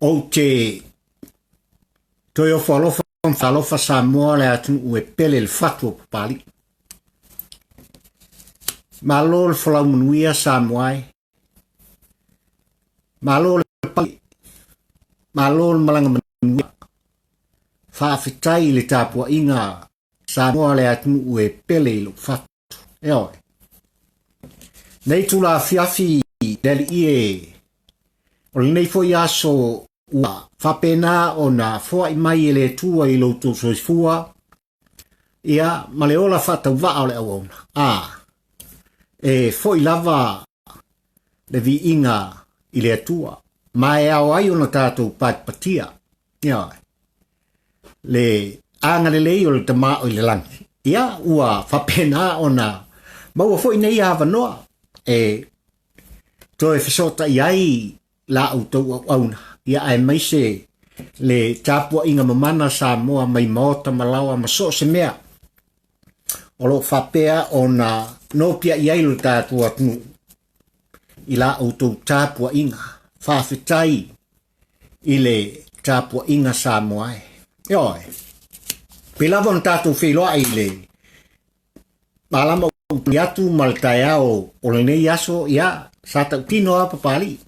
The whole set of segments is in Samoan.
Ou te toe ofo alofa ma faalofa Samoa le atunuu e pele le fatu o Papalii. Malo le folau manuia Samoa e. Malo le pale. Malo le malaga manuia. Faafetai i le tapuaiga Samoa le atunuu e pele i lou fatu. Ioe. Nei itula afiafi le alii e, o lenei foi aso ua faapena ona foai mai e le Atua i lo outou soifua, ia, ma le ola faatauvaa o le auauna. A, e foi lava le viiga i le Atua, ma e ao ai ona tatou patipatia, ioe, le agalelei o le Tama o i le lagi. Ia, ua faapena ona maua foi nei avanoa e toe fesootai ai la outou auauna, ia aemaise le tapuaiga mamana Samoa mai maota ma laoa ma so o se mea o lo o faapea ona nopiai ai lo tatou atunuu i la outou tapuaiga. Faafetai i le tapuaiga Samoa e. Ioe. Pei lava ona tatou feiloai i le malama ui atu ma le taeao o lenei aso, ia, sa tautino lava Papalii.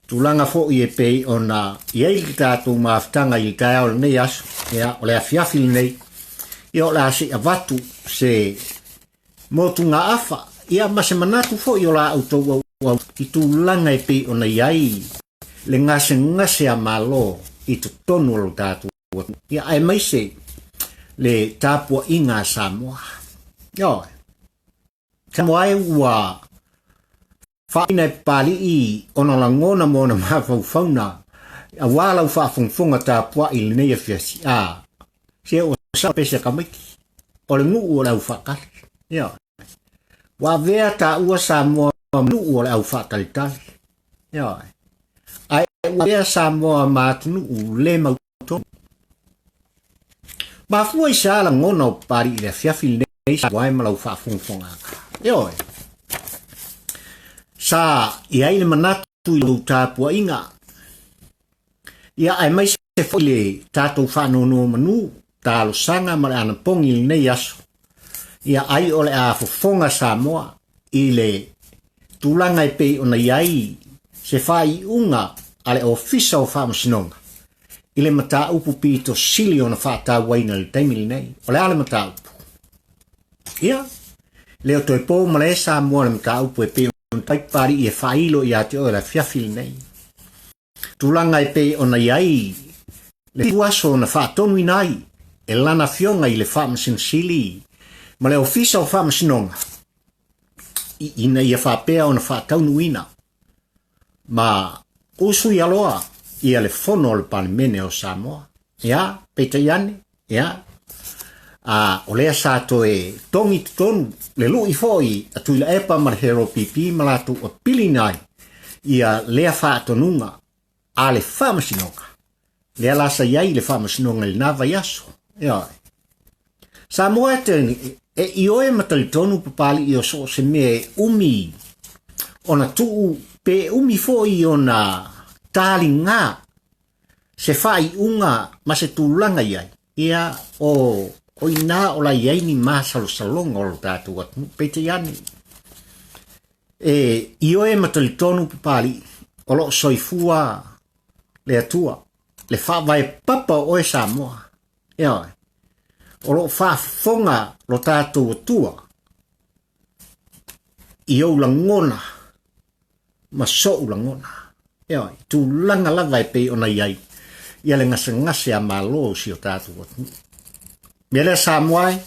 Tulaga foi e pei ona i ai le tatou mafutaga i le taeao o lenei aso, ia, o le afiafi lenei, ia, o le a se i avatu se motugaafa, ia, ma se manatu foi o la outou auau i tulaga e pei ona i ai le gasegase a Malo i totonu o lo tatou atunuu, ia, aemaise le tapuaiga a Samoa. Ioe. Samoa e ua faaina e Papalii ona lagona ma ona mafaufauga aua lau faafogafoga tapuai i lenei afiafi. A, se ua sao pese a tamaiti, o le nuu o le au faatali. Ioe. Ua avea taua Samoa ma nuu o le au faatalitali. Ioe. Ae ua avea Samoa ma atunuu le mautonu. Mafua i se a lagona o Papalii i le afiafi lenei Samoa e ma lau faafogafogaaga. Ioe. Sa i ai le manatu i lou tapuaiga. Ia aemaise foi le tatou faanonomanu, talosaga ma le anapogi i lenei aso. Ia ai o le a fofoga Samoa i le tulaga e pei ona i ai se faaiuga a le Ofisa o Faamasinoga i le mataupu pito sili ona faatauaina i le taimi lenei. O le a le mataupu? Ia, le o toe po ma le Samoa le mataupu e pei ona Papalii e faailo ia te oe le afiafi lenei. Tulaga e pei ona i ai le aso na faatonuina ai e lana afioga i le Faamasino Sili ma le Ofisa o Faamasinoga ina ia faapea ona faataunuuina ma usuialoa ia le fono o le Palemene o Samoa. Ia, peitai ane, ia, a o lea sa toe togi totonu le lui foi a Tuilaepa ma le HRPP ma latou apilina ai ia lea faatonuga a le Faamasinoga. Lea la sa i ai le Faamasinoga i lena vaiaso. Ioe. Samoa e te e ioe ma talitonu Papalii o so o se mea e umi ona tuu pe umi foi ona taligā se faaiuga ma se tulaga i ai, ia, o, o inā o la i ai ni masalosaloga o lo tatou atunuu. Peitai ane, e ioe ma talitonu Papalii, o lo o soifua le Atua, le faavae papa o oe Samoa. Ioe. O lo o faafofoga lo tatou Atua i ou lagona ma so'u lagona. Ioe, tulaga lava e pei ona i ai ia le gasegase a Malo o si o tatou atunuu. Mea lea Samoa e,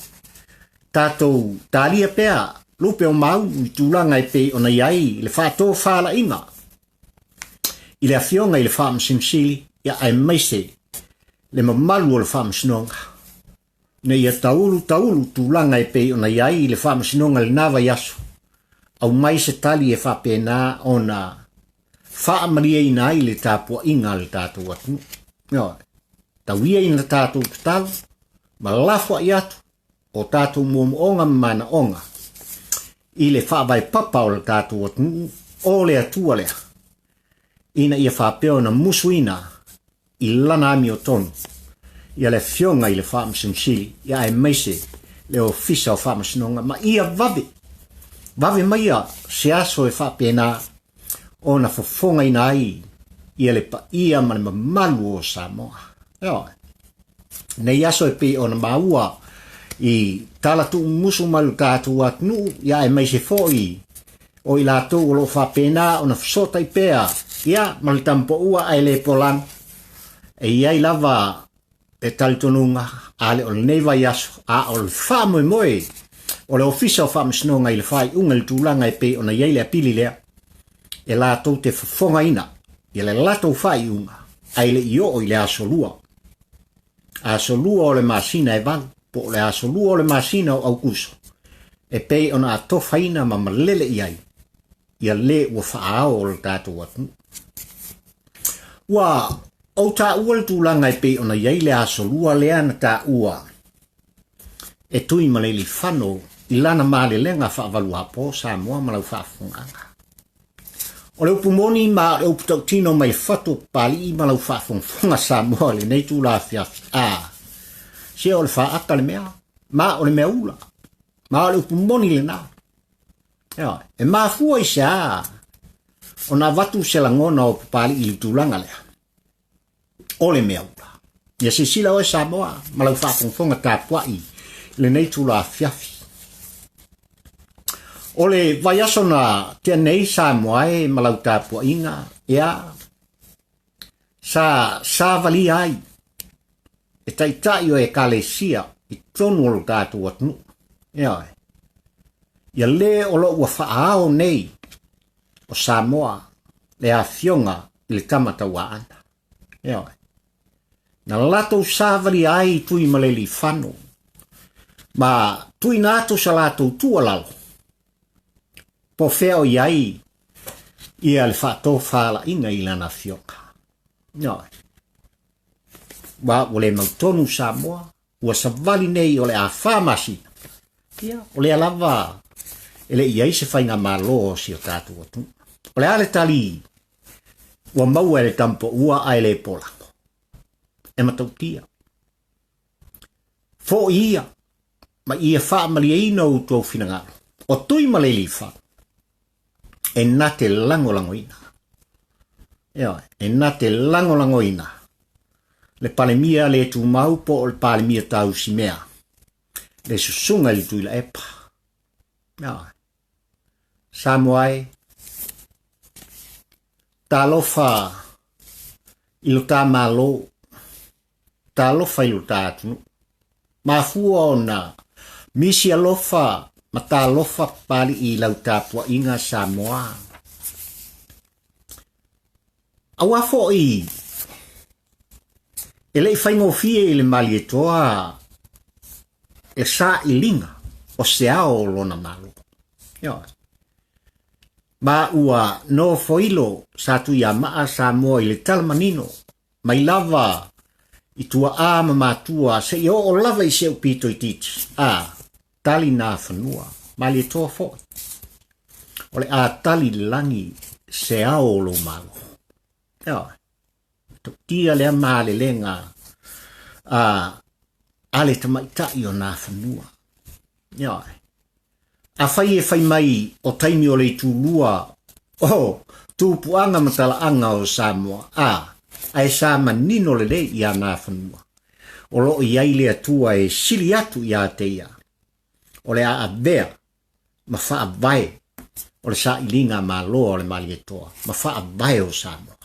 tatou talia pea lupe o maunu i tulaga e pei ona i ai le faatofalaiga i le Afioga i le Faamasino Sili, ia aemaise le mamalu o le Faamasinoga, ina ia taulu taulu tulaga e pei ona i ai le Faamasinoga i lena vaiaso, aumai se tali e faapena ona faamalieina ai le tapuaiga a le tatou atunuu. Ioe, tau ia ina tatou tatalo ma lafoai atu o tatou moomooga ma manaoga i le faavae papa o le tatou atunuu, o le Atua lea. ina ia faapea ona musuina i lana amiotonu ia le Afioga i le Faamasino Sili, ia aemaise le Ofisa o Faamasinoga, ma ia vave, vave maia se aso e faapena ona fofogaina ai ia le paia ma le mamalu o Samoa. Ioe. Nei aso e pei ona maua i tala tuumusu mai lo tatou atunuu, ia aemaise foi o i latou o lo o faapena ona fesootai pea ia ma le tamapoua ae le polago. E i ai lava le talitonuga, a le o lenei vaiaso, a o le faamoemoe o le Ofisa o Faamasinoga i le faaiuga i le tulaga e pei ona i ai le apili lea, e latou te fofogaina ia le latou faaiuga ae le i oo i le aso lua. Aso lua o le masina e valu, po o le aso lua o le masina o Aukuso, e pei ona atofaina ma malele i ai ia le ua faaao o le tatou atunuu. Ua ou taua le tulaga e pei ona i ai le aso lua lea na taua e Tuimalealiifano i lana malelega faavaluapo Samoa ma lau faafofogaaga. O le upu moni ma o le upu tautino mai le fatu o Papalii ma lau faafogafoga Samoa i lenei itula afiafi, a, se o le faata le mea, ma o le mea ula, ma o le upu moni lena. Ioe, e mafua i se a ona avatu se lagona o Papalii i le tulaga lea, o le mea ula. Ia silasila oe Samoa ma lau faafogafoga tapuai i lenei itula afiafi. O le vaiaso na tea nei Samoa e ma lau tapuaiga, ia, sa savalia ai e taitai o Ekalesia i totonu o lo tatou atunuu. Ioe. Ia le o lo ua faaao nei o Samoa le afioga i le Tama Tauaana. Ioe. Na latou savalia ai i Tuimalealiifano ma tuuina atu sa latou tuualalo po o fea o i ai ia le faatofalaiga i lana afioga. Ioe. Ua ua le mautonu Samoa, ua savali nei o le a fa masina. Ia, o lea lava e le i ai se faigamalo o si o tatou atunuu. O le a le tali ua maua e le tamapoua ae le polago? E matautia. Foi ia ma ia faamalieina outou finagalo. O Tuimalealiifano e na te lagolagoina. Ioe, e na te lagolagoina le Palemia le tumau po o le Palemia tausimea, le susuga i le Tuilaepa. Ioe. Samoa e, talofa i lo ta Malo, talofa i lo ta atunuu. Mafua ona misi alofa ma talofa Papalii i lau tapuaiga Samoa. Aua foi e le i faigofie i le Malietoa le sailiga o se ao o lona Malo. Ioe. Ma ua nofoilo Satuiamaa Samoa i le tala manino mai lava i tuaa ma matua seia oo lava i si ou pito itiiti, a tali nā fanua, Malietoa foi. O le a tali le lagi se ao o lou Malo. Ioe. Tautia lea malelega a a le tamaitai o Nafanua. Ioe. Afai e fai mai o taimi o le itulua o tupuaga ma talaaga o Samoa, a, ae sa manino lelei iā Nafanua, o lo o i ai le Atua e sili atu iā te ia, o le a avea ma faavae o le sailiga Malo o le Malietoa ma faavae o Samoa.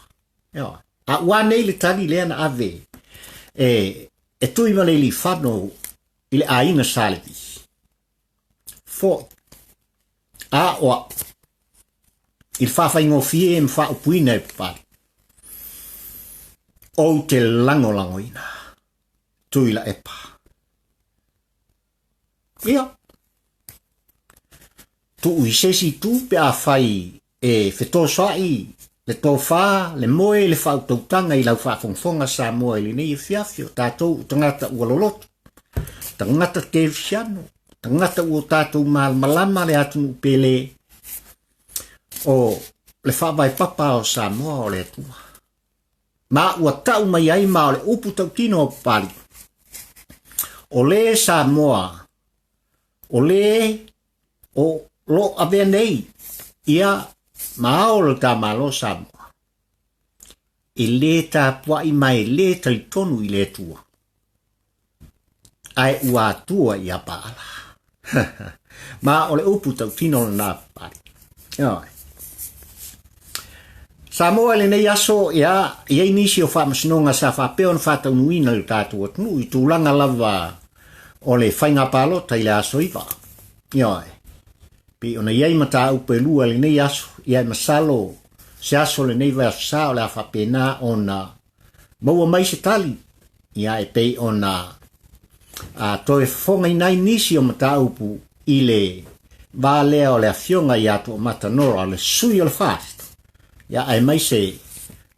Ioe. A ua nei le tali lea na ave e e Tuimalealiifano i le aiga Sa Levi. Foi. A o au i le faafaigofie ma faaupuina e Papalii, ou te lagolagoina Tuilaepa. Ia, tuu i se isi itu pe afai e fetosoaʻi le tofa, le moe, le faautautaga i lau faafogafoga Samoa i lenei afiafi, o tatou o tagata ua loloto, tagata kerisiano, tagata ua o tatou malamalama le atunuu pele, o le faavae papa o Samoa o le Atua. Ma ua tau mai ai ma o le upu tautino o Papalii, o le Samoa, o le o lo avea nei ia ma ao le ta Malo Samoa, e lē tapuaʻi ma e lē talitonu i le Atua, ae ua atua iā Paala. Ma o le upu tautino lena Papalii. Ioe. Samoa i lenei aso, ia, e i ai nisi o faamasinoga sa faapea ona faataunuuina i le tatou atunuu i tulaga lava o le faiga palota i le aso 9. Ioe. Pei ona i ai mataupu e lua i lenei aso, ia e masalo se aso lenei vaiaso sa o le a faapena ona maua mai se tali, ia e pei ona a toe fofogaina ai nisi o mataupu i le va lea o le afioga ia Toomata Nora, le sui o le FAST, ia aemaise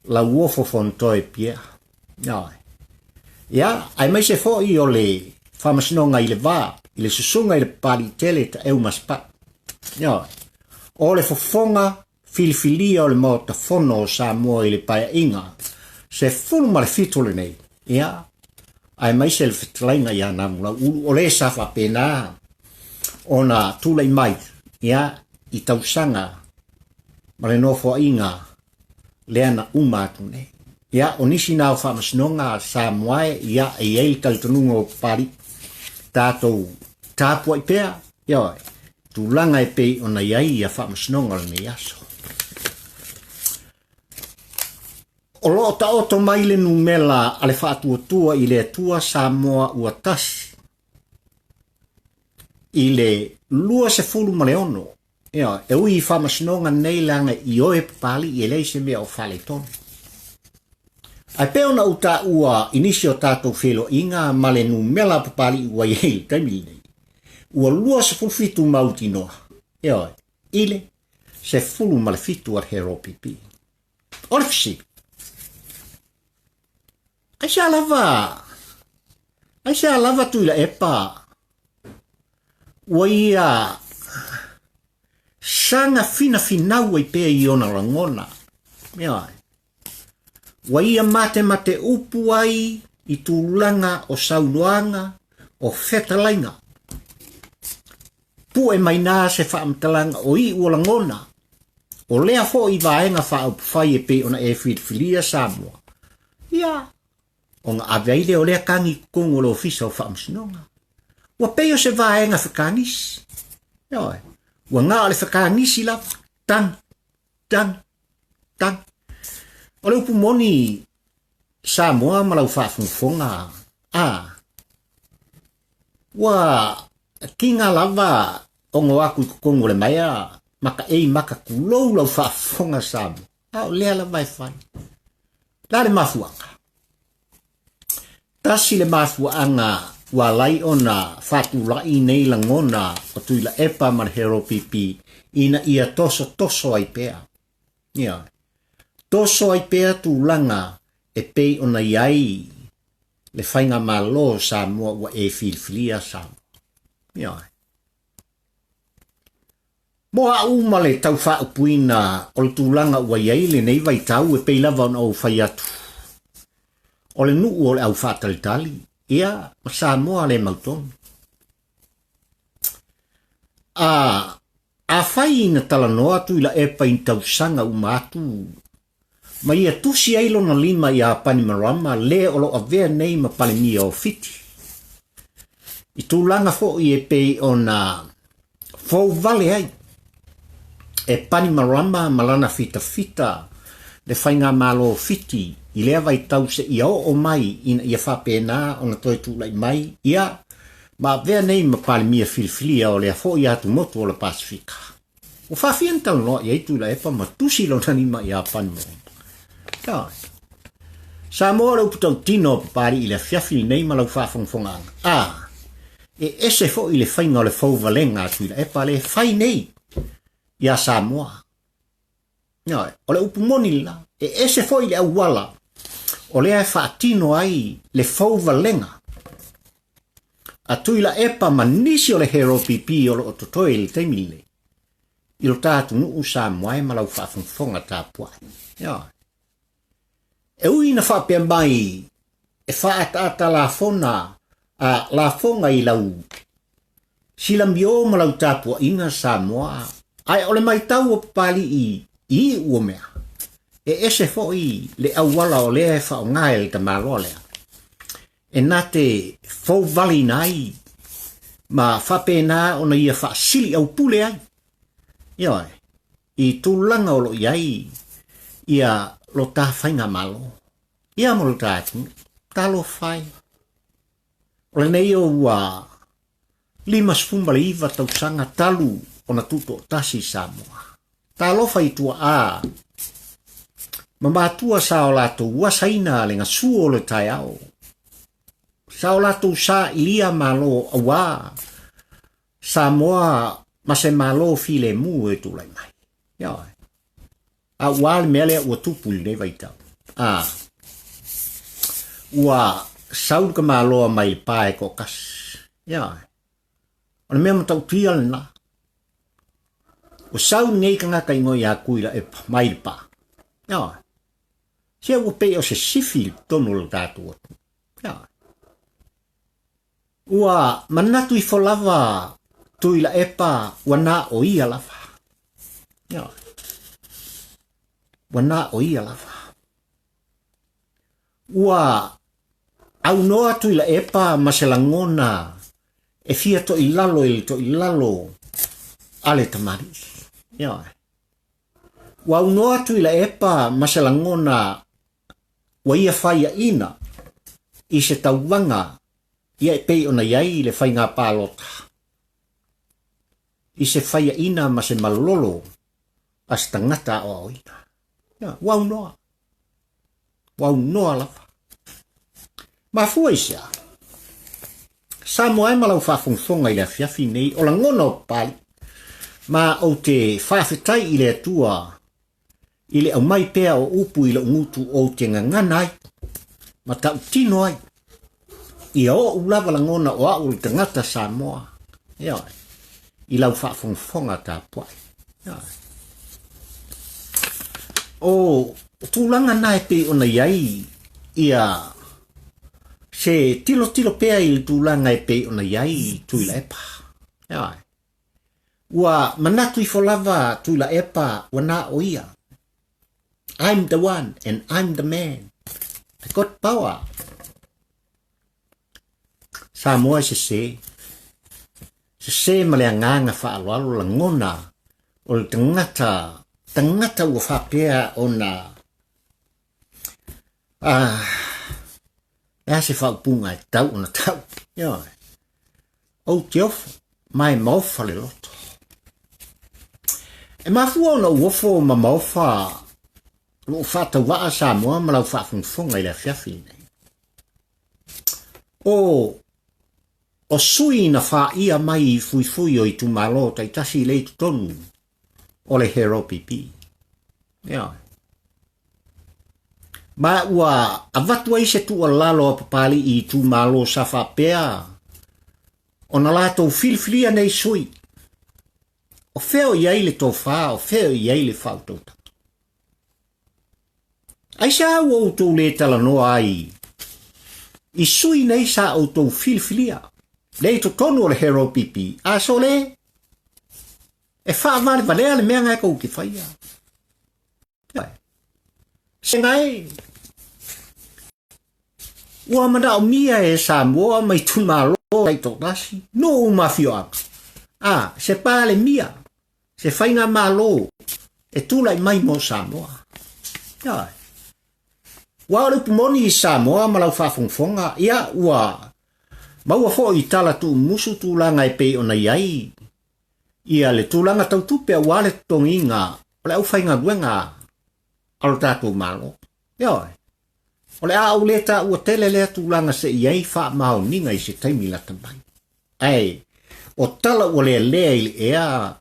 Lauofo Fonotoe Pierre. Ioe. Ia, aemaise foi o le faamasinoga i le va i le susuga i le Papaliitele Taeu Masepau. Ioe. O le fofoga filifilia o le Maota Fono o Samoa i le Paeaiga 17 lenei, ia, aemaise le fetalaiga ia Namulauulu, o le sa faapena ona tulai mai, ia, i tausaga ma le nofoaiga lea na uma atu nei. Ia, o nisi na o faamasinoga a Samoa e, ia, e i ai le talitonuga o Papalii, tatou tapuai pea, ioe, tulaga e pei ona i ai ia faamasinoga o lenei aso. O lo o taoto mai le numela a le faatuatua i le Atua Samoa ua tasi i le 26. Ioe, e ui i faamasinoga nei leaga ioe Papalii e leai se mea o faaletonu. Ae pei ona ou taua i nisi o tatou feiloaiga ma le numela a Papalii ua i ai i le taimi lenei, ua 27 mautinoa, ioe, i le 17 a le HRPP. O le fesili, aisea lava, aisea lava Tuilaepa ua ia saga finafinau ai pea i ona lagona, ioe, Ua ia matemate upu ai i tulaga o saunoaga o fetalaiga. Pue mai nā se faamatalaga o iʻu o lagona, o lea foi vaega faaupufai e pei ona e filifilia Samoa, ia, ona ave ai lea o lea tagi i totonu o le Ofisa o Faamasinoga. Ua pei o se vaega fekanisi. Ioe, ua na o le fekanisi lava, tagi, tagi, tagi. O le upu moni Samoa ma lau faafogafoga, a, ua kiga lava ogo aku i totonu o le maea ma ka ei maka tulou lau faafofoga Samoa, a o lea lava e fai. O le a le mafuaaga? Tasi le mafuaaga ua ala ai ona faatulai nei lagona o Tuilaepa ma le HRPP ina ia tosotoso ai pea. Ioe. Toso ai pea tulaga e pei ona i ai le faigamalo o Samoa ua e filifilia Samoa. Ioe. Mo au ma le tau faaupuina o le tulaga ua i ai lenei vaitau e pei lava ona ou fai atu, o le nuu o le au faatalitali, ia, ma Samoa le mautonu. A, afai ina talanoa Tuilaepa i ni tausaga uma atu, ma ia tusi ai lona lima iā Panimarama le o lo avea nei ma Palemia o Fiti. I tulaga foi e pei ona fou vale ai e Panimarama ma lana fitafita le faigamalo o Fiti i lea vaitau seia oo mai ina ia faapena ona toe tulai mai ia ma avea nei ma Palemia filifilia o lea foi atumotu o le Pasefika. Ua faafia na talanoa i ai Tuilaepa ma tusi lona lima iā Panimarama. Ioe. Samoa o le upu tautino o Papalii i le afiafi lenei ma lau faafogafogaaga. A, e ese foi le faiga o le fouvalega a Tuilaepa le fai nei iā Samoa. Ioe, o le upu moni lela, e ese foi le auala o lea e faatino ai le fouvalega a Tuilaepa ma nisi o le HRPP o lo o totoe i le taimi lenei. i lo ta atunuu Samoa e ma lau faafogafoga tapuai. Ioe. E ui ina faapea mai e faaataata lafona a lafoga i lau silamio ma lau tapuaiga Samoa, ae o le maitau o Papalii i iu o mea, e ese foi le auala o lea e faaaoga e le tamaloa lea, e na te fouvaleina ai ma faapena ona ia faasili aupule ai. Ioe, i tulaga o lo o i ai ia lo ta faigamalo, ia ma lo ta atunuu. Talofa e! O lenei o ua 59 tausaga talu ona tutoatasi i Samoa. Talofa i tuaa ma matua sa o latou asaina le gasu o le taeao. Sa o latou sailia malo auā Samoa ma se Malo filemu e tulai mai. Ioe. A ua le mea lea ua tupu i lenei vaitau. A ua sau le tamaloa mai le pa e toatasi. Ioe. O le mea matautia lena. Ua sau lenei tagata igoa ia Tuilaepa mai le pa. Ioe. Se ua pei o se sifi i totonu o le tatou atunuu. Ioe. Ua manatu ifo lava Tuilaepa ua na o ia lava. Ioe. Ua na o ia lava. Ua aunoa Tuilaepa ma se lagona e fia toilalo i le toilalo a le tamalii. Ioe. Ua aunoa Tuilaepa ma se lagona ua ia faiaina i se tauvaga ia e pei ona i ai le faiga palota, i se faiaina ma se malolo a se tagata aoaoina. Ia, ua aunoa. Ua aunoa lava. Mafua i se a? Samoa e ma lau faafogafoga i le afiafi nei o lagona o Papalii. Ma ou te faafetai i le Atua i le aumai pea o upu i lou gutu ou te gagana ai ma tautino ai ia oʻu lava lagona o au o le tagata Samoa, ioe, i lau faafogafoga tapuai. Ioe. O tulaga na e pei ona i ai ia se tilotilo pea i le tulaga e pei ona i ai Tuilaepa. Ioe. Ua manatu ifo lava Tuilaepa ua na o ia. I'm the one and I'm the man. I got power. Samoa e sese. Sese ma le agaga faaaloalo lagona o le tagata, tagata ua faapea ona ah, e a se faaupuga e tau ona tau. Ioe. Ou te ofo, ma e maofa le loto. E mafua ona ou ofo ma maofa lou faatauvaa Samoa ma lau faafogafoga i le afiafi lenei. O o sui na faia mai i fuifui o itumalo taitasi lea i totonu o le Hero PP. Ioe. Ma ua avatu ai se tuualalo a Papalii i itumalo sa faapea ona latou filifilia nei sui. O fea o i ai le tofa, o fea o i ai le faautautaga. Aisea ua outou le talanoa ai i sui nei sa outou filifilia lea i totonu o le Hero PP? A sole, e faavalevalea le mea na e tou te faia. Sega e! Ua manaomia e Samoa ma itumalo taitoatasi, nuu ma afioaga, a se Palemia, se faigamalo e tulai mai mo Samoa. Ioe. Ua o le upu moni i Samoa ma lau faafogafoga, ia ua maua foi i tala tuumusu tulaga e pei ona i ai ia le tulaga tau tupe aua le totogiina o le aufaigaluega a lo tatou Malo. Ioe. O le a ou le taua tele lea tulaga se i ai faamaoniga i se taimi lata mai. Ae o tala ua lealea i le ea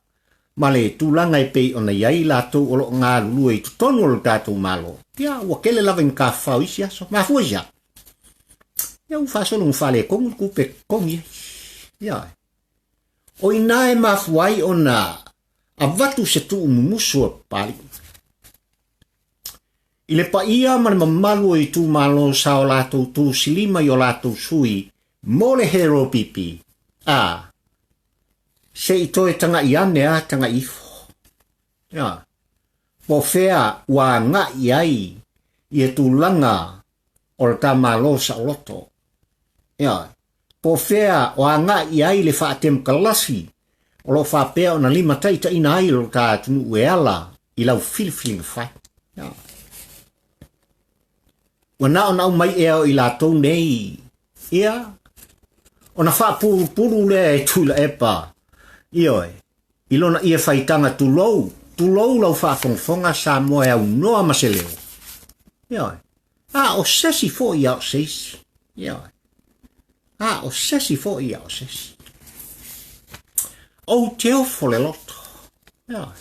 ma le tulaga e pei ona i ai latou o lo o galulue i totonu o lo tatou Malo, ia ua tele lava ina tafafao isi aso. Mafua i se a? Ia ua faasolo ina faaletonu le tupe e totogi ai. Ioe. O i ina e mafua ai ona Avatu se tuumumusu a Papalii. I le paia ma le mamalu o itumalo sa o latou tusilima i o latou sui mo le Hero PP, a, se i toe taga'i ane a taga'i ifo. Ia, po o fea ua aga'i ai ia tulaga o le ta Malo saoloto. Ia, po o fea o aga'i ai le faatemokalasi o lo o faapea ona limataitaiina ai lo ta atunuu e ala i lau filifiliga fai. Ia. Ua na ona aumai ea o i latou nei, ia, ona faapulupulu lea e Tuilaepa, ioe, i lona ia faitaga tulou, tulou lau faafogafoga Samoa e aunoa ma se leo. Ioe. A o sesi foi a o se isi. Ioe. A o sesi foi a o sesi. Ou te ofo le loto. Ioe.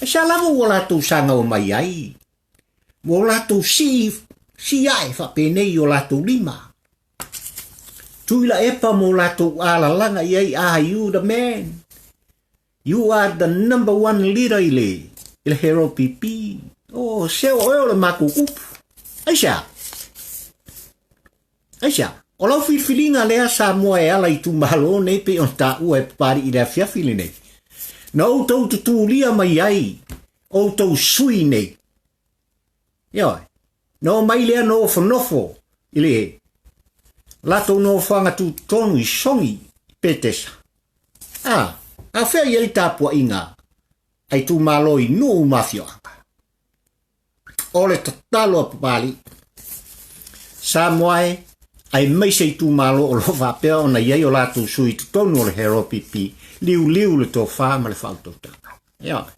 E sea lava ua latou sagaua mai ai, ua o latou sii, sii ae faapenei i o latou lima. Tuilaepa ma o latou alalaga i ai, ah, you the man. You are the number one leader i le, i le Hero PP. Oh, se o oe o le matou kupu. Aisea? Aisea? O lau filifiliga lea Samoa e ala i itumalo nei pei ona taua e Papalii i le afiafi lenei. Na outou tutulia mai ai outou sui nei. Ioe. Na omai lea nofonofo i le latou nofoaga tutotonu i Sogi, Petesa. A, a fea i ai tapuaiga a itumalo i nuu ma afioaga? O le tatalo a Papalii, Samoa e, aemaise itumalo o lo o faapea ona i ai o latou sui i totonu o le HRPP, liuliu le tofa ma le faautautaga. Ioe.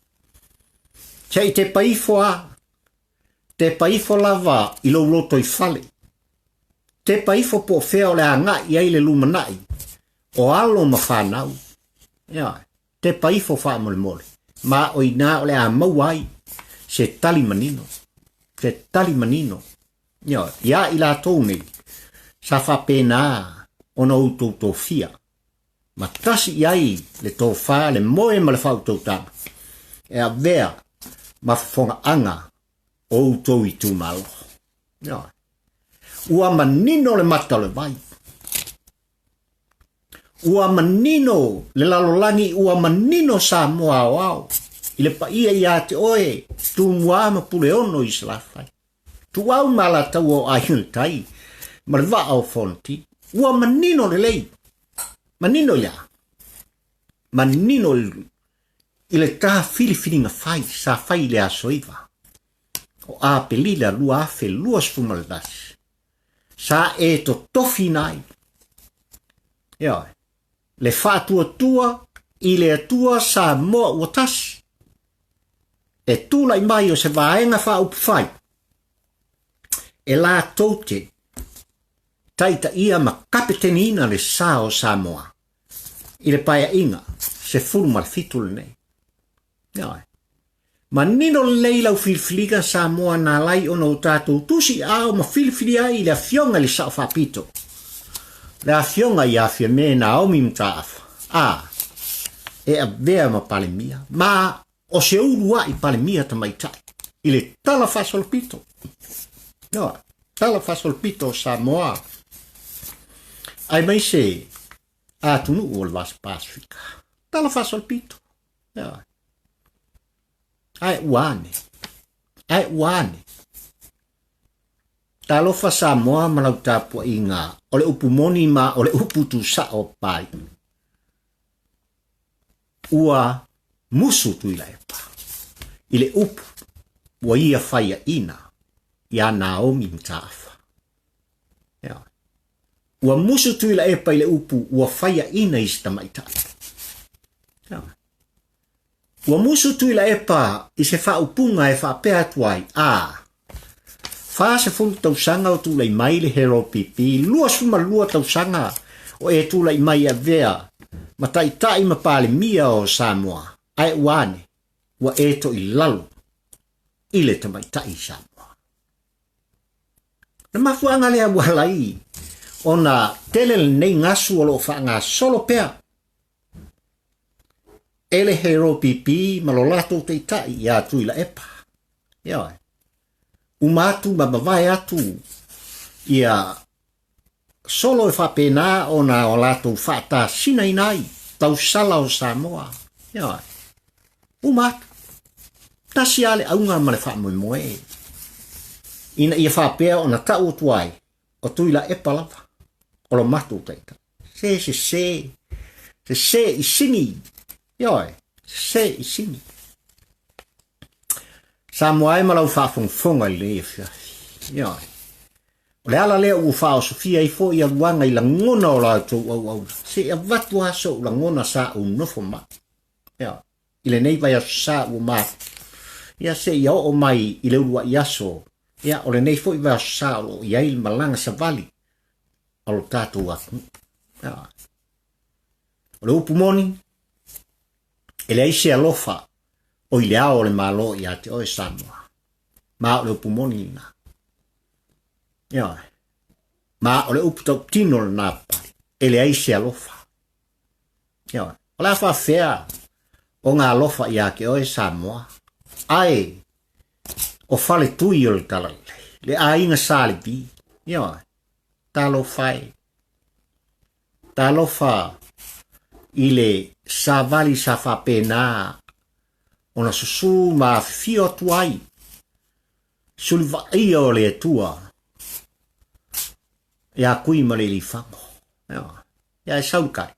Se i tepa ifo a, tepa ifo lava i lou lotoifale. Tepa ifo po o fea o le a agai i ai le lumanai o alo ma fanau. Ioe. Tepa ifo faamolemole, ma o inā o le a maua ai se tali manino, se tali manino, ioe, iā i latou nei sa faapena ona outou tofia ma tasi i ai le tofa, le moe ma le faautautaga e avea ma fofogaaga o outou itumalo. Ioe. Ua manino le mata o le vai. Ua manino le lalolagi, ua manino Samoa aoao i le paia ia te oe, Tumua ma Puleono i Salafai. Tuau ma Alataua o Aiga i le Tai ma le Vaa o Fonoti. Ua manino lelei. Manino ia. Manino i le ta filifiliga fai sa fai i le aso 9 o Aperila 2021. Sa e totofiina ai. Ioe. Le faatuatua i le Atua Samoa ua tasi. E tulai mai o se vaega faaupufai e latou te taitaia ma kapeteniina le sa o Samoa i le Paeaiga 17 lenei. Ioe. Manino lelei lau filifiliga Samoa na ala ai ona o tatou tusi ao ma filifili ai i le Afioga i le Sao Faapito, le Afioga ia Fiame Naomi Mataafa, a e avea ma Palemia, ma o se uluai Palemia tamaitai i le Tala Faasolopito. Ioe, Tala Faasolopito o Samoa, aemaise atunuu o le Vasa Pasifika. Tala Faasolopito. Ioe. Ae ua ane. Ae ua ane. Talofa Samoa ma lau tapuaiga, o le upu moni ma o le upu tusao pai. Ua musu Tuilaepa i le upu ua ia faiaina iā Naomi Mataafa. Ioe. Ua musu Tuilaepa i le upu ua faiaina i se tamaitai. Ioe. Ua musu Tuilaepa i se faaupuga e faapea atu ai, a, 40 tausaga o tulai mai le HRPP, 22 tausaga o e tulai mai e avea ma Taitai ma Palemia o Samoa, ae ua ane, ua e toilalo i le tamaitai i Samoa. O le mafuaaga lea ua ala ai ona tele lenei gasu o lo o faagasolo pea. e le HLPP ma lo latou taitai ia Tuilaepa. Ioe. Uma atu ma mavae atu ia solo e faapena ona o latou faatasinaina ai tausala o Samoa. Ioe. Uma atu. Tasi lava le auga ma le faamoemoe ina ia faapea ona tau atu ai o Tuilaepa lava o lo matou taitai. Se sese, sese i sini, ioe, sese i sini. Samoa e ma lau faafogafoga i lenei afiafi. Ioe. O le ala lea ua faaosofia ai foi aluaga i lagona o la outou auauna. Se i avatu lava sou lagona sa ou nofo mai. Ioe. I lenei vaiaso sa ua mafu. Ia se i oo mai i le uluai aso. Ia, o lenei foi vaiaso sa o lo o i ai le malaga savali a lo tatou atunuu. Ioe. O le upu moni, e leai se alofa o i le ao o le Malo ia te oe Samoa. Ma o le upu moni lena. Ioe. Ma o le upu tautino lena papali. E leai se alofa. Ioe. O le a faafefea ona alofa ia te oe Samoa? Ae o faletui o le talalelei, le aiga Sa Levi. Ioe. Talofa e. Talofa i le savali sa faapena ona susū ma afifio atu ai sulivaaia o le Atua ia Kui ma le Ilifago. Ia e sau le kai,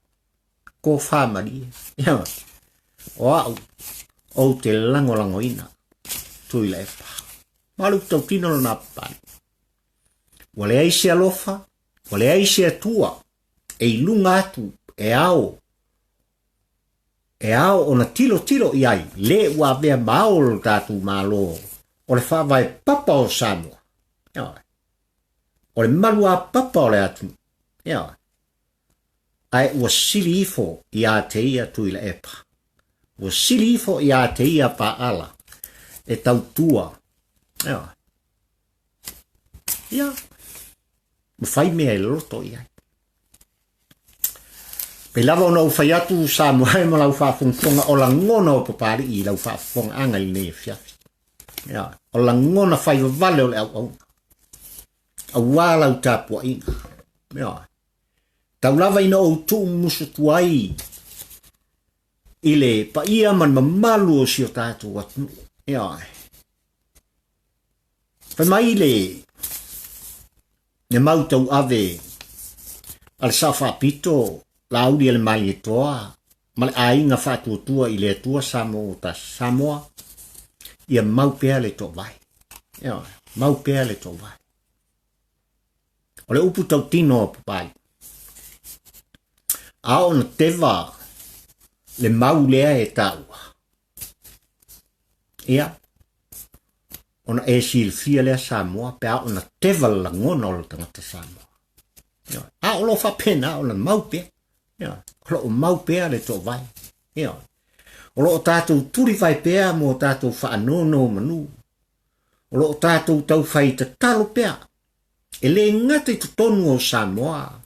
kōwhā marie. O au, ou te lagolagoina Tuilaepa. Ma le upu tautino lona papali. Ua leai se alofa, ua leai se Atua e i luga atu e ao e ao ona tilotilo i ai le ua avea ma ao o lo tatou Malo o le faavae papa o Samoa. Ioe. O le maluapapa o le atunuu. Ioe. Ae ua sili ifo iā te ia Tuilaepa. Ua sili ifo iā te ia Paala e tautua. Ioe. Ia, ma fai mea e loto i ai. Pei lava ona ou fai atu Samoa e ma lau faafogafoga o lagona o Papali'i i lau faafofogaaga i lenei afiafi. Ia, o lagona fai vavale o le auauna. Auā lau tapuaiga. Ia, tau lava ina ou tuumusu atu ai i le paia ma le mamalu o si o tatou atunuu. Ia, Fai mai le le mau tauave a le Sao Faapito, Laauli a le Malietoa ma le aiga faatuatua i le Atua Samoa ua tasi, Samoa, ia mau pea le toovae. Ioe, mau pea le toovae. O le upu tautino a Papai, a oo na teva le mau lea e taua, Ia, ona e silafia lea Samoa pe a ona teva le lagona o le tagata Samoa. Ia, a o lo o faapena ona mau pea. Ia, o lo o mau pea le toovae. Ia, o lo o tatou tulivae pea mo tatou faanonomanu. O lo o tatou taufai tatalo pea. E le gata i totonu o Samoa,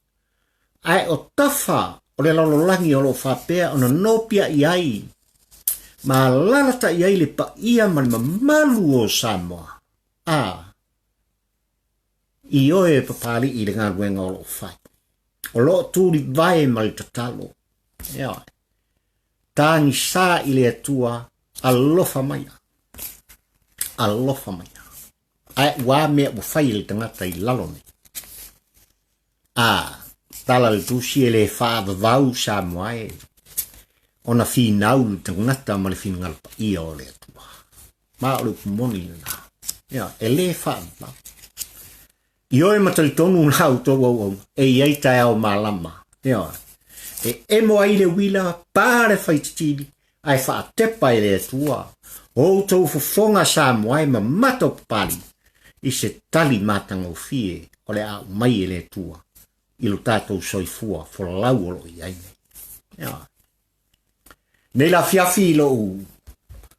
ae o tafa o le lalolagi o lo o faapea ona nopiai ai ma alalatai ai le paia ma le mamalu o Samoa. A, ioe e Papali'i i le galuega o lo o fai. O lo o tulivae ma le tatalo. Ioe. Tagisa i le Atua, alofa maia. Alofa maia. Ae ua a mea ua fai e le tagata i lalo nei? A, tala le tusi e le faavavau Samoa e, ona finau le tagata ma le finagalo paia o le Atua. Ma o le upu moni lena. Ia, e le faavavau. Ioe ma talitonu la outou auauna, e i ai taeao malama. Ioe. E emo ai le uila, pa le faititili, ae faatepa e le Atua outou fofoga Samoa e mamata o papali i se tali matagofie o le a aumai e le Atua i lo tatou soifua folau o lo o i ai nei. Ioe. Nei la afiafi i lou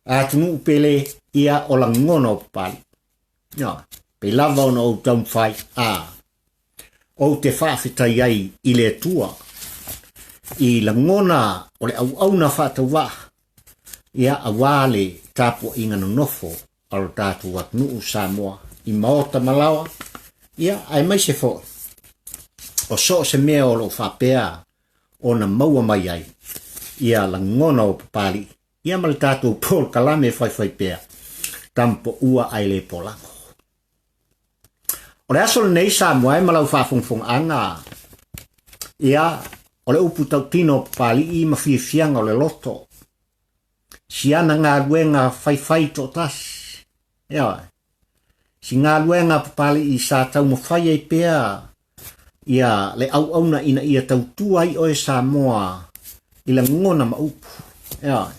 atunuu pele ia o lagona o papali. Ioe. Pei lava ona ou taumafai a ou te faafetai ai i le Atua i lagona o le auauna faatauvaa. Ia, auā le tapuaiga nonofo a lo tatou atunuu Samoa i maota ma laoa, ia, aemaise foi o so o se mea o lo o faapea ona maua mai ai ia lagona o Papalii, ia ma le tatou polokalame e faifai pea, Tampoua ae le Polago. O le aso lenei Samoa e ma lau faafogafogaaga, ia, o le upu tautino o Papalii ma fiafiaga o le loto, si ana galuega faifai toatasi, ioe, si galuega a Papalii sa taumafai ai pea ia le auauna ina ia tautua ai oe Samoa i lagona ma upu, ioe.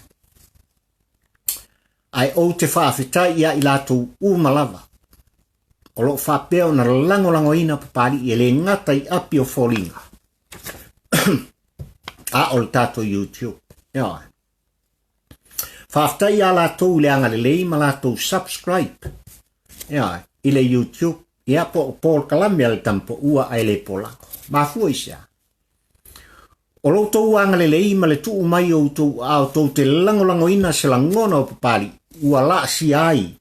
Ae ou te faafetai ia i latou uma lava o lo o faapea ona lagolagoina Papalii e le gata i api o foliga a o le tatou YouTube. Ioe. Faafetai ia latou i le agalelei ma latou subscribe ioe, i le YouTube ia po o polokalame a le Tampoua ae le Polago. Mafua i se a? O lo outou agalelei ma le tuu mai o outou aao tou te lagolagoina se lagona o Papalii ua laasia ai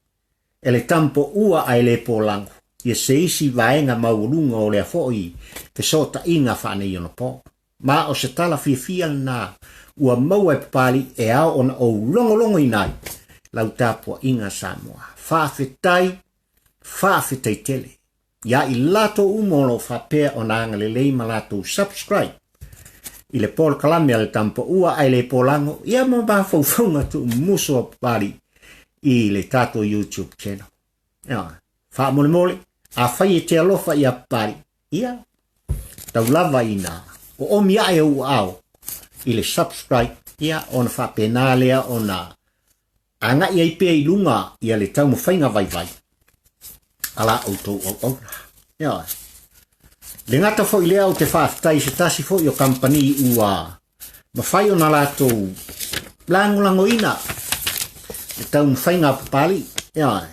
e le Tampoua ae le Polago ia se isi vaega maualuga o lea foi fesootaiga faaneionapo. Ma o se tala fiafia lena ua maua e Papalii e ao ona ou logologoina ai lau tapuaiga Samoa. Faafetai, faafetai tele ia i latou uma o lo o faapea ona agalelei ma latou subscribe i le polokalame a le Tampoua ae le Polago ia ma mafaufauga tuumuso a Papalii i le tatou YouTube channel. Ia, faamolemole, afai e te alofa ia Papalii, ia, tau lava ina oomi ae ou aao i le subscribe, ia, ona faapena lea ona agai ai pea i luga ia le taumafaiga vaivai a la outou auauna. Ioe. Le gata foi lea ou te faafetai i se tasi foi o kamupani ua mafai ona latou lagolagoina le taumafaiga a Papalii. Ioe.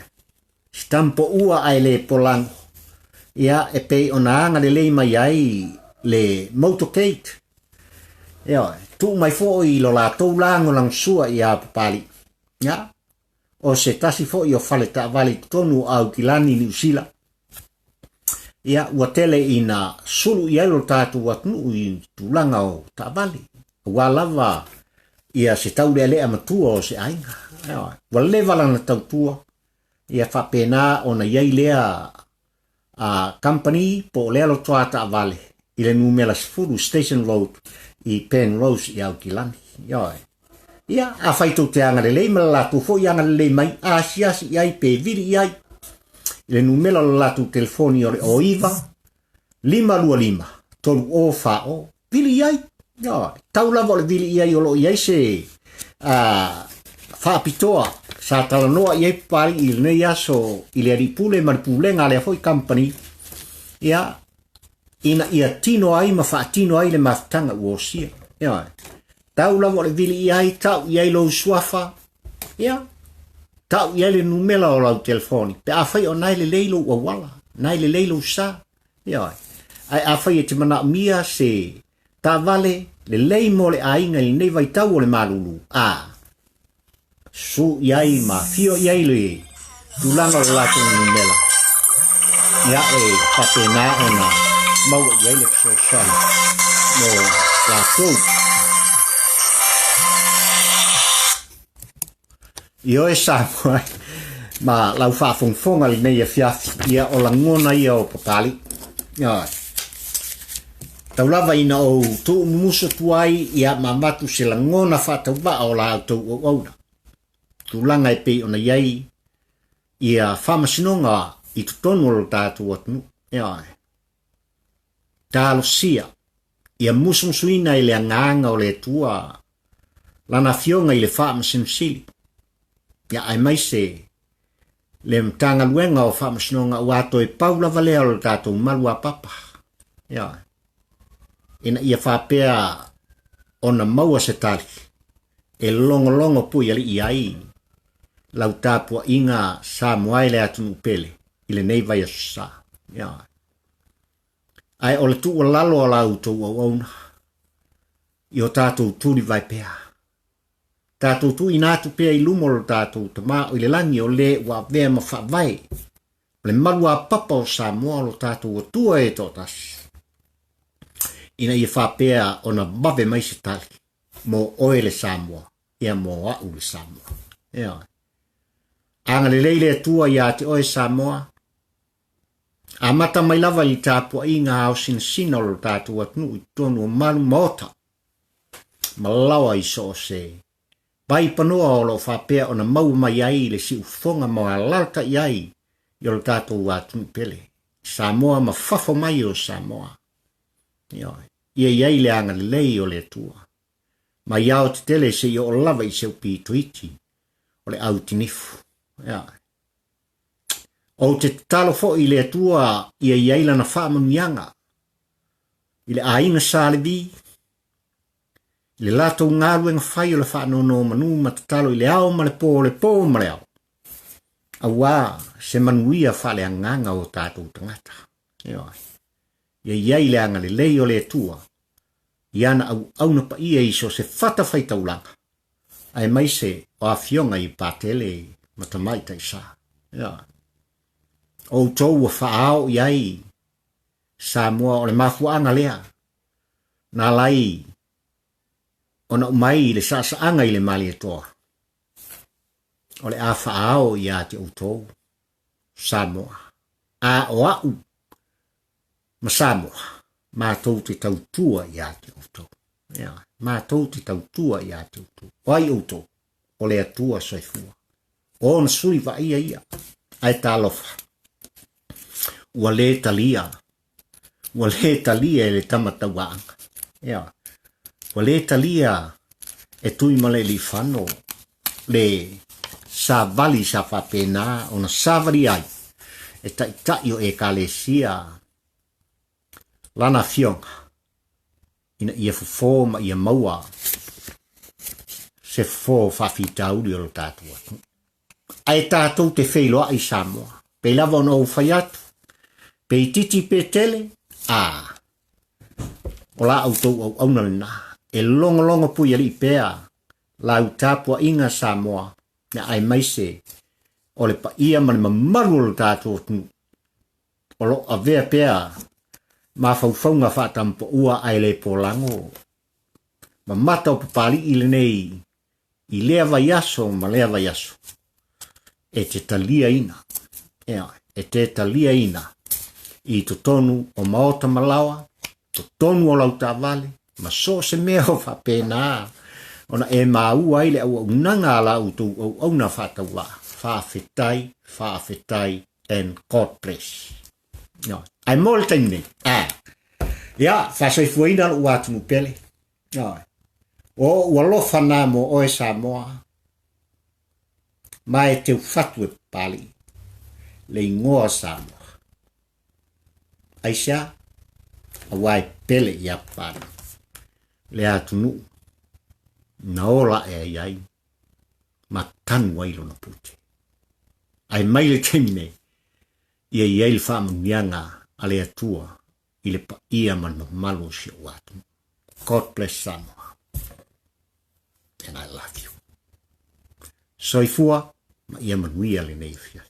Si tampoua ae le polago. Ia, e pei ona agalelei mai ai le motorcade. Ioe, tuu mai foi i lo latou lagolagosua iā Papalii. Ia, o se tasi foi o fale taavale i totonu o Aukilani, Niu Sila. Ia, ua tele ina sulu i ai lo tatou atunuu i tulaga o taavale, aua lava ia se taulealea matua o se aiga. Ioe, ua leva lana tautua, ia faapena ona i ai lea a company po o lea lotoa taavale i le numera 10 Station Road i Penrose i Aukilani. Ioe. Ia, afai tou te agalelei ma le latou foi agalelei mai, asiasi i ai pe vili i ai i le numera o le latou telefoni o le 09 525 3040. Vili i ai. Ioe. Tau lava o le vili i ai o lo o i ai se faapitoa sa talanoa i ai Papalii i lenei aso i le alii pule ma le pulega a lea foi company, ia, ina ia tino ai ma faatino ai le mafutaga ua osia. Ioe. Tau lava o le vili i ai, tau i ai lou suafa, ia, tau i ai le numera o lau telefoni, pe afai o na e lelei lou auala, na e lelei lou sa. Ioe. Ae afai e te manaomia se taavale lelei mo le aiga i lenei vaitau o le malulu, a su i ai ma afio i ai le tulaga o le latou numera, ia e faapena ona maua i ai le fesoasoani mo latou. Ioe Samoa ma lau faafogafoga lenei afiafi, ia o lagona ia o Papalii. Ioe. Tau lava ina ou tuumumusu atu ai ia ma avatu se lagona faatauvaa o la outou auauna. Tulaga e pei ona i ai ia faamasinoga i totonu o lo tatou atunuu. Ioe. Talosia ia musumusuina i le agaga o le Atua Lana Afioga i le Faamasino Sili, ia aemaise le Matagaluega o Faamasinoga ua toe pau lava lea o le tatou malu a papa. Ia, ina ia faapea ona maua se tali e logologo puialii ai lau tapuaiga Samoa e le atunuu pele i lenei vaiaso sa. Ia. Ae o le tuualalo a la outou auauna i o tatou tulivae pea. Tatou tuuina atu pea i luma o lo tatou Tama o i le lagi o le ua avea ma faavae o le maluapapa o Samoa o lo tatou Atua e toatasi, ina ia faapea ona vave mai se tali mo oe le Samoa, ia mo a'u le Samoa. Ioe. Agalelei le Atua iā te oe Samoa, amata mai lava i le tapuaiga aosinasina o lo tatou atunuu i totonu o malu maota ma laoa i so o se vaipanoa o lo o faapea ona maua mai ai le siufofoga ma alaalatai ai i o lo tatou atunuu pele, Samoa ma fafo mai o Samoa. Ioe. Ia i ai le agalelei o le Atua. Mai ao tetele seia oo lava i se upi toiti o le au tinifu. Ioe. Ou te tatalo foi i le Atua ia i ai lana faamanuiaga i le aiga Sa Levi, i le latou galuega fai o le faanonomanu ma tatalo i le ao ma le po, le po ma le ao, auā se manuia faaleagaga o tatou tagata. Ioe. Ia i ai le agalelei o le Atua i ana auauna paia i so o se fatafaitaulaga, aemaise o afioga i Patele ma Tamaitai Sa. Ioe. O outou ua faaao i ai Samoa o le mafuaaga lea na ala ai ona aumai le saasaaga i le Malietoa, o le a faaao ia te outou Samoa. A o a'u ma Samoa, matou te tautua ia te outou. Ioe, matou te tautua ia te outou. O ai outou? O le Atua soifua. O ona sui vaaia ia. Ae talofa, ua lē talia, ua lē talia e le tama tauaanga. Ioe, ua lē talia e Tuimalealiifano le savali sa faapena ona savali ai e taitai o Ekalesia lana afioga ina ia fofo ma ia maua se fofo faafitauli o lo tatou atunuu. Ae tatou te feiloai Samoa, pei lava ona ou fai atu, pe itiiti pe tele, a, o la outou auauna lena, e logologo puialii pea lau tapuaiga Samoa, aemaise o le paia ma le mamalu o lo tatou atunuu o lo o avea pea mafaufauga faatampaua ae le polago ma mata o Papalii lenei i lea vaiaso ma lea vaiaso e te taliaina, e te taliaina i totonu o maota ma laoa, totonu o lau taavale, ma so o se mea o faapena ona e maua ai le auaunaga a la outou auauna faatauvaa. Faafetai, faafetai, and God bless. No. Ae mo le taimi nei, a, ia, faasoifuaina lou atunuu pele. No. O ou alofa nā mo oe Samoa, ma e teufatu e Papalii, le igoa Samoa. Aisea? Aua e pele iā Papalii, le atunuu na ola ae ai ai ma tanu ai lona pute. Ae mai le taimi nei, ia i ai le faamanuiaga a le Atua i le paia ma le mamalu o si ou atunuu. God bless Samoa. And I love you. Soifua ma ia manuia lenei afiafi.